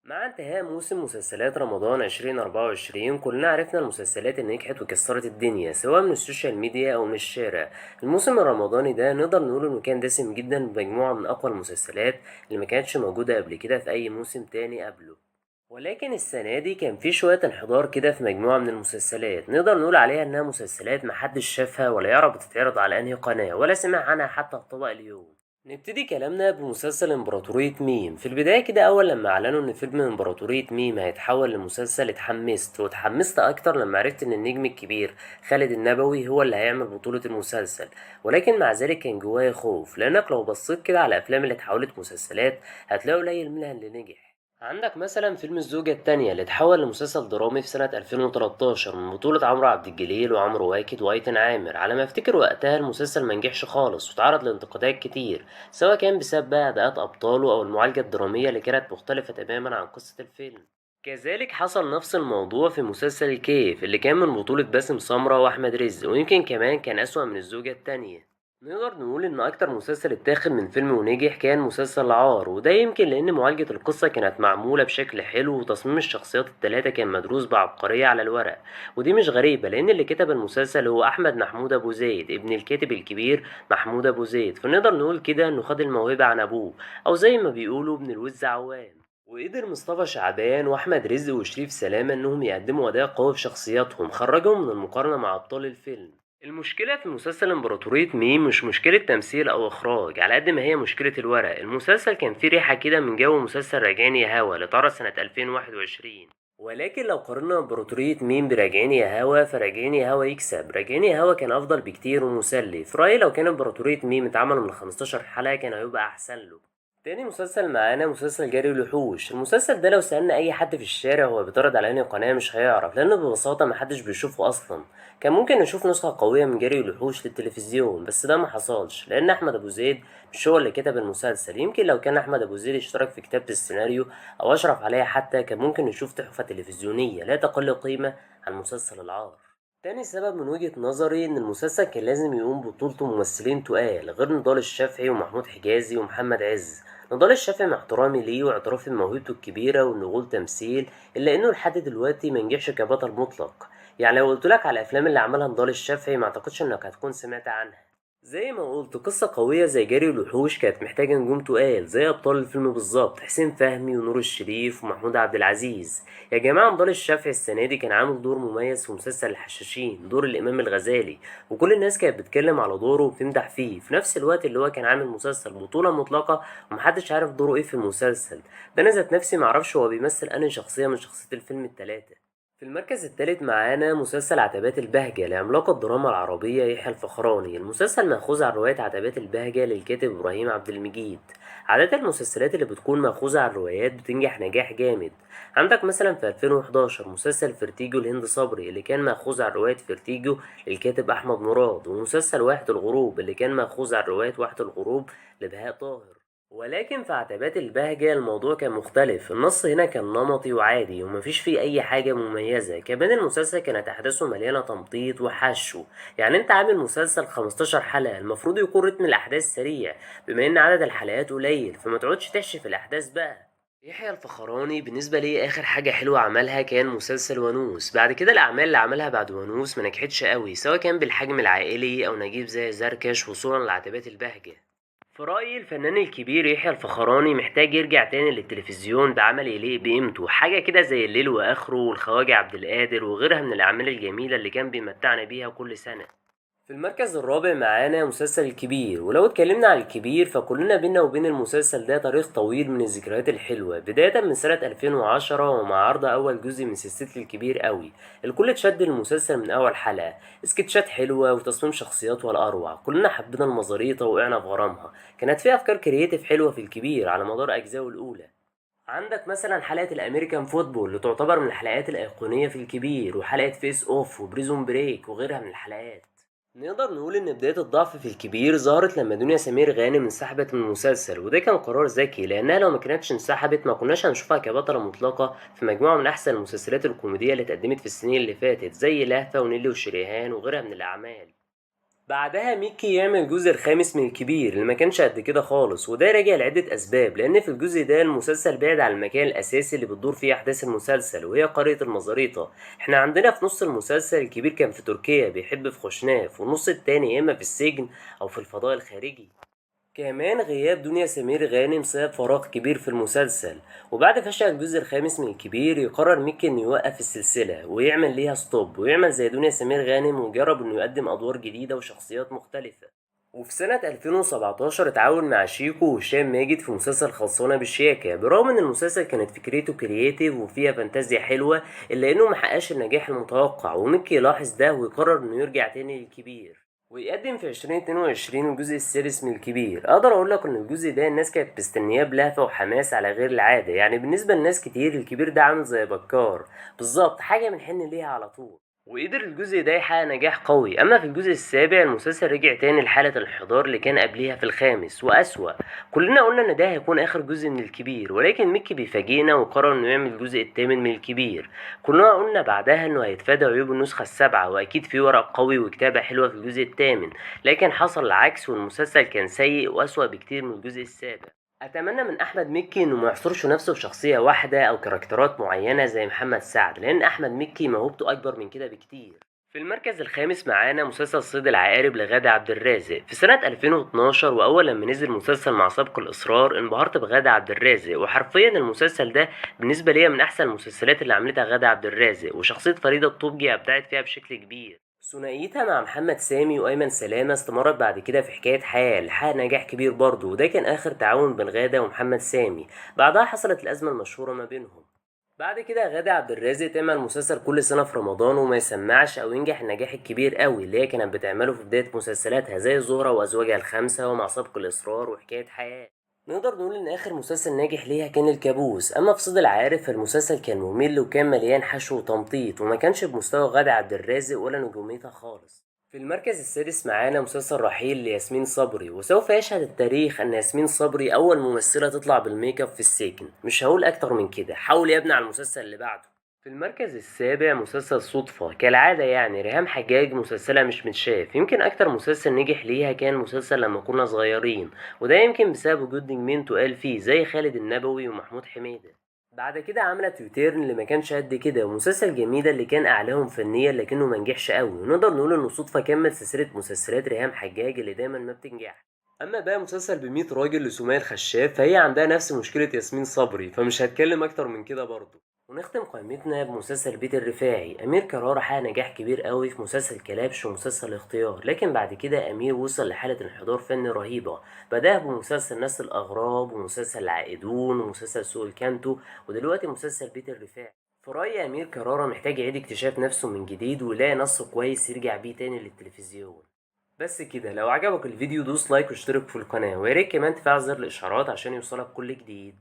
مع انتهاء موسم مسلسلات رمضان 2024 كلنا عرفنا المسلسلات اللي نجحت وكسرت الدنيا سواء من ال social media او من الشارع. الموسم الرمضاني ده نقدر نقول انه كان دسم جدا بمجموعة من اقوى المسلسلات اللي ما كانتش موجودة قبل كده في اي موسم تاني قبله. ولكن السنة دي كان في شوية انحدار كده في مجموعة من المسلسلات نقدر نقول عليها انها مسلسلات محدش شافها ولا يعرف بتتعرض على انهي قناة ولا سمع عنها حتى في طبق اليوم. نبتدي كلامنا بمسلسل امبراطورية ميم. في البداية كده اول لما اعلنوا ان فيلم امبراطورية ميم هيتحول لمسلسل اتحمست، واتحمست اكتر لما عرفت ان النجم الكبير خالد النبوي هو اللي هيعمل بطولة المسلسل، ولكن مع ذلك كان جوايا خوف، لانك لو بصيت كده على الافلام اللي اتحولت مسلسلات هتلاقي قليل منها اللي نجح. عندك مثلا فيلم الزوجة التانية اللي اتحول لمسلسل درامي في سنة 2013 من بطولة عمرو عبد الجليل وعمرو واكد وأيتن عامر. على ما افتكر وقتها المسلسل منجحش خالص وتعرض لانتقادات كتير، سواء كان بسبب بقى أداءات أبطاله أو المعالجة الدرامية اللي كانت مختلفة تماما عن قصة الفيلم. كذلك حصل نفس الموضوع في مسلسل الكيف اللي كان من بطولة باسم سمرة وأحمد رزق، ويمكن كمان كان أسوأ من الزوجة التانية. نقدر نقول ان اكتر مسلسل اتاخد من فيلم ونجح كان مسلسل العار، وده يمكن لان معالجة القصة كانت معمولة بشكل حلو وتصميم الشخصيات التلاتة كان مدروس بعبقرية على الورق، ودي مش غريبة لان اللي كتب المسلسل هو احمد محمود ابو زيد ابن الكاتب الكبير محمود ابو زيد، فنقدر نقول كده انه خد الموهبة عن ابوه او زي ما بيقولوا ابن الوز عوام. وقدر مصطفى شعبان واحمد رزق وشريف سلامة انهم يقدموا اداء قوي في شخصياتهم خرجهم من المقارنة مع ابطال الفيلم. المشكلة في مسلسل امبراطورية ميم مش مشكلة تمثيل أو إخراج على قد ما هي مشكلة الورق. المسلسل كان فيه ريحة كده من جو مسلسل راجعين يا هوا اللي اتعرض سنة 2021، ولكن لو قارنا امبراطورية ميم براجعين يا هوا فراجعين يا هوا يكسب. راجعين يا هوا كان أفضل بكتير ومسلي. في رأيي لو كان امبراطورية ميم اتعمل من 15 حلقة كان هيبقى أحسن له. تاني مسلسل معانا مسلسل جري الوحوش. المسلسل ده لو سألنا أي حد في الشارع هو بيتعرض على أنهي قناة مش هيعرف، لأنه ببساطة محدش بيشوفه أصلا. كان ممكن نشوف نسخة قوية من جري الوحوش للتلفزيون، بس ده ما حصلش لأن أحمد أبو زيد مش هو اللي كتب المسلسل. يمكن لو كان أحمد أبو زيد اشترك في كتابة السيناريو أو أشرف عليها حتى كان ممكن نشوف تحفة تلفزيونية لا تقل قيمة عن مسلسل العار. تاني سبب من وجهة نظري إن المسلسل كان لازم يقوم ببطولته ممثلين تقال غير نضال الشافعي ومحمود حجازي ومحمد عز. نضال الشافعي مع احترامي ليه واعترافي بموهبته الكبيرة وإنه غول تمثيل، إلا إنه لحد دلوقتي منجحش كبطل مطلق. يعني لو قلتلك على الأفلام اللي عملها نضال الشافعي ما أعتقدش إنك هتكون سمعت عنها. زي ما قلت قصة قوية زي جري الوحوش كانت محتاجة نجوم تقال زي أبطال الفيلم بالظبط، حسين فهمي ونور الشريف ومحمود عبد العزيز. يا جماعة نضال الشافعي السنة دي كان عامل دور مميز في مسلسل الحشاشين، دور الإمام الغزالي، وكل الناس كانت بتتكلم على دوره وبتمدح فيه، في نفس الوقت اللي هو كان عامل مسلسل بطولة مطلقة ومحدش عارف دوره إيه في المسلسل ده. أنا ذات نفسي معرفش هو بيمثل أنهي شخصية من شخصيات الفيلم التلاتة. في المركز الثالث معانا مسلسل عتبات البهجة لعملاق الدراما العربية يحيى الفخراني. المسلسل مأخوذ عن رواية عتبات البهجة للكاتب إبراهيم عبد المجيد. عادة المسلسلات اللي بتكون مأخوذة عن روايات بتنجح نجاح جامد. عندك مثلا في 2011 مسلسل فرتيجو لهند صبري اللي كان مأخوذ عن رواية فرتيجو للكاتب أحمد مراد، ومسلسل واحة الغروب اللي كان مأخوذ عن رواية واحة الغروب لبهاء طاهر. ولكن في عتبات البهجة الموضوع كان مختلف، النص هنا كان نمطي وعادي ومفيش فيه أي حاجة مميزة. كمان المسلسل كانت أحداثه مليانة تمطيط وحشو، يعني أنت عامل مسلسل 15 حلقة المفروض يكون رتم الأحداث سريع بما إن عدد الحلقات قليل، فما تقعدش تحشي في الأحداث بقى. يحيى الفخراني بالنسبة لي آخر حاجة حلوة عملها كان مسلسل ونوس. بعد كده الأعمال اللي عملها بعد ونوس ما نجحتش قوي، سواء كان بالحجم العائلي أو نجيب زي زركش وصولا لعتبات البهجة. في رأيي الفنان الكبير يحيى الفخراني محتاج يرجع تاني للتلفزيون بعمل يليق بقيمته، حاجة كده زي الليل وآخره والخواجة عبد القادر وغيرها من الأعمال الجميلة اللي كان بيمتعنا بيها كل سنة. في المركز الرابع معانا مسلسل الكبير. ولو اتكلمنا عن الكبير فكلنا بينا وبين المسلسل ده تاريخ طويل من الذكريات الحلوة، بداية من سنة 2010 ومع عرض أول جزء من سلسلة الكبير قوي. الكل اتشد للمسلسل من أول حلقة، سكتشات حلوة وتصميم شخصيات والأروع، كلنا حبينا المزاريطة وقعنا في غرامها. كانت في أفكار creative حلوة في الكبير على مدار أجزائه الأولى. عندك مثلا حلقة ال American football اللي تعتبر من الحلقات الأيقونية في الكبير، وحلقة Face Off و Prison Break وغيرها من الحلقات. نقدر نقول ان بداية الضعف في الكبير ظهرت لما دنيا سمير غانم انسحبت من المسلسل، وده كان قرار ذكي لانها لو ما كانتش انسحبت ما كناش هنشوفها كبطلة مطلقة في مجموعة من احسن المسلسلات الكوميدية اللي اتقدمت في السنين اللي فاتت زي لهفة ونيلي وشريهان وغيرها من الاعمال. بعدها ميكي يعمل الجزء الخامس من الكبير اللي ما كانش قد كده خالص، وده راجع لعدة أسباب، لأن في الجزء ده المسلسل بعد عن المكان الأساسي اللي بتدور فيه أحداث المسلسل وهي قرية المزاريطة. احنا عندنا في نص المسلسل الكبير كان في تركيا بيحب في خوشناف، والنص التاني يا إما في السجن أو في الفضاء الخارجي. كمان غياب دنيا سمير غانم ساب فراغ كبير في المسلسل. وبعد فشل الجزء الخامس من الكبير يقرر ميكي انه يوقف السلسلة ويعمل ليها stop، ويعمل زي دنيا سمير غانم وجرب انه يقدم ادوار جديدة وشخصيات مختلفة. وفي سنة 2017 اتعاون مع شيكو وهشام ماجد في مسلسل خلصانة بالشياكة. برغم ان المسلسل كانت فكرته creative وفيها فانتازيا حلوة، الا انه محققش النجاح المتوقع، وميكي يلاحظ ده ويقرر انه يرجع تاني للكبير ويقدم في 2022 الجزء السادس من الكبير. اقدر اقول لك ان الجزء ده الناس كانت مستنياه بلهفة وحماس على غير العادة، يعني بالنسبة لناس كتير الكبير ده عامل زي بكار بالظبط، حاجة بنحن ليها على طول. وقدر الجزء ده يحقق نجاح قوي. اما في الجزء السابع المسلسل رجع تاني لحالة الانحدار اللي كان قبليها في الخامس واسوأ. كلنا قلنا ان ده هيكون اخر جزء من الكبير، ولكن ميكي بيفاجئنا وقرر انه يعمل الجزء الثامن من الكبير. كلنا قلنا بعدها انه هيتفادى عيوب النسخة السابعة واكيد في ورق قوي وكتابة حلوة في الجزء الثامن، لكن حصل العكس والمسلسل كان سيء واسوأ بكتير من الجزء السابع. اتمنى من احمد مكي انه ما يحصرش نفسه في شخصية واحدة او كاركترات معينة زي محمد سعد، لان احمد مكي موهبته اكبر من كده بكتير. في المركز الخامس معانا مسلسل صيد العقارب لغادة عبد الرازق. في سنة 2012 وأول لما نزل مسلسل مع سبق الإصرار انبهرت بغادة عبد الرازق، وحرفيا المسلسل ده بالنسبة ليا من أحسن المسلسلات اللي عملتها غادة عبد الرازق، وشخصية فريدة الطوبجي أبدعت فيها بشكل كبير. ثنائيتها مع محمد سامي وأيمن سلامة استمرت بعد كده في حكاية حياة حقق نجاح كبير برضه، وده كان آخر تعاون بين غادة ومحمد سامي. بعدها حصلت الأزمة المشهورة ما بينهم. بعد كده غادة عبد الرازق تعمل مسلسل كل سنة في رمضان وما يسمعش أو ينجح النجاح الكبير قوي اللي هي كانت بتعمله في بداية مسلسلاتها زي الزهرة وأزواجها الخمسة ومع سبق الإصرار وحكاية حياة. نقدر نقول إن آخر مسلسل ناجح ليها كان الكابوس. أما في صيد العقارب فالمسلسل كان ممل وكان مليان حشو وتمطيط، وما كانش بمستوى غادة عبد الرازق ولا نجوميتها خالص. في المركز السادس معانا مسلسل رحيل لياسمين صبري، وسوف يشهد التاريخ أن ياسمين صبري أول ممثلة تطلع بالميك اب في السجن. مش هقول أكتر من كده، حاول يا ابني على المسلسل اللي بعده. في المركز السابع مسلسل صدفة. كالعادة يعني ريهام حجاج مسلسلها مش متشاف. يمكن أكتر مسلسل نجح ليها كان مسلسل لما كنا صغيرين، وده يمكن بسبب وجود نجمين تقال فيه زي خالد النبوي ومحمود حميدة. بعد كده عملت U-turn اللي ما كانش قد كده، ومسلسل جميلة اللي كان أعلاهم فنيا لكنه ما نجحش قوي، ونقدر نقول إنه صدفة كمل سلسلة مسلسلات ريهام حجاج اللي دايما ما بتنجح. أما بقى مسلسل ب100 راجل لسمية الخشاب فهي عندها نفس مشكلة ياسمين صبري، فمش هتكلم أكتر من كده برضه. ونختم قائمتنا بمسلسل بيت الرفاعي. أمير كرارة حقق نجاح كبير قوي في مسلسل كلبش ومسلسل الاختيار، لكن بعد كده أمير وصل لحالة انحدار فني رهيبة. بدأ بمسلسل ناس الأغراب ومسلسل العائدون ومسلسل سوق الكانتو ودلوقتي مسلسل بيت الرفاعي. في رأيي أمير كرارة محتاج يعيد اكتشاف نفسه من جديد ويلاقي نص كويس يرجع بيه تاني للتلفزيون. بس كده، لو عجبك الفيديو دوس like واشترك في القناة، وياريت كمان تفعل زر الإشعارات عشان يوصلك كل جديد.